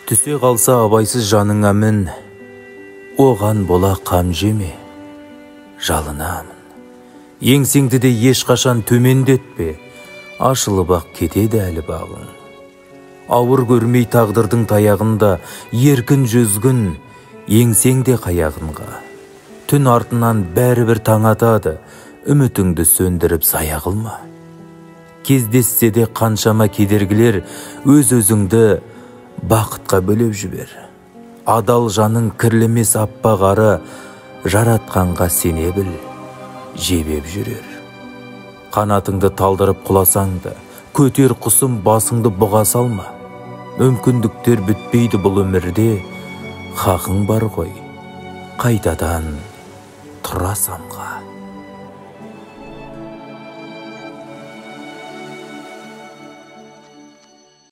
Түсе қалса абайсыз жаныңа мін, оған бола қам жеме, жалынамын. Еңсеңді де ешқашан төмендетпе, ашылып-ақ кетеді әлі бағың. Ауыр көрмей тағдырдың таяғында, еркін жүзгін, еңсең де қаяғынға. Түн артынан бәрібір таң атады, үмітіңді сөндіріп зая қылма. Кездессе де қаншама кедергілер, өз-өзіңді бақытқа бөлеп жібер. Адал жаның кірлемес аппақ ары, жаратқанға сене біл, жебеп жүрер. Қанатыңды талдырып құласаң да, көтер құсым басыңды бұға салма. Мүмкіндіктер бітпейді бұл өмірде, хақың бар ғой, қайтадан тұра самға.